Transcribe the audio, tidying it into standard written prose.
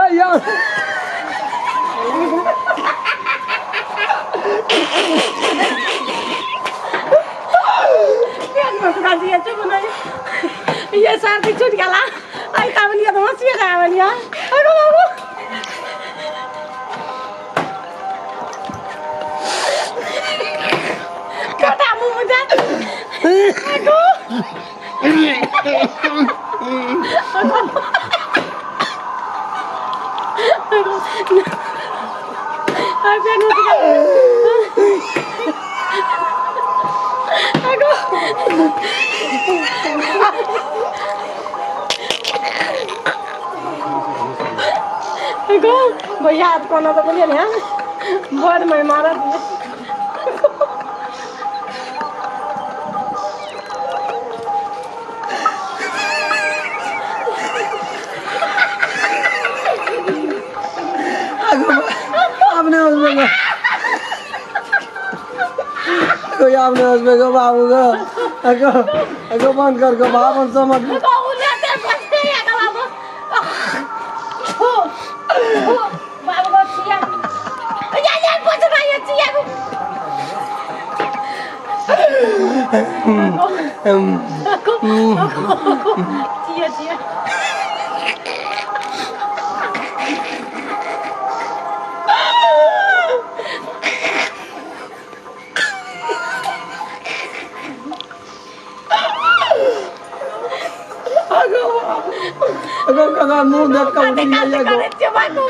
भैया। ये सर्दी छूट गेला आई कावलिया तो हंसिए कावलिया। अगो बाबू, कटा मुंह में जा। अगो अगो, आई पेट उठ गया। अगो गो भैया, हाथ कोना तो बोलिए ना, बड़ मैं मारा दिए। अपने हंसबे गो, कोई आपने हंसबे गो बाबू गो। अगो अगो, बंद कर गो बाबू, समझ। बाबू लेते बसते या का बाबू हो हो बाबू को चिया या या बचना ये चिया को। चिया चिया। अगो अगो काका, मुंह देख के उठी जाइए गो। बाबू।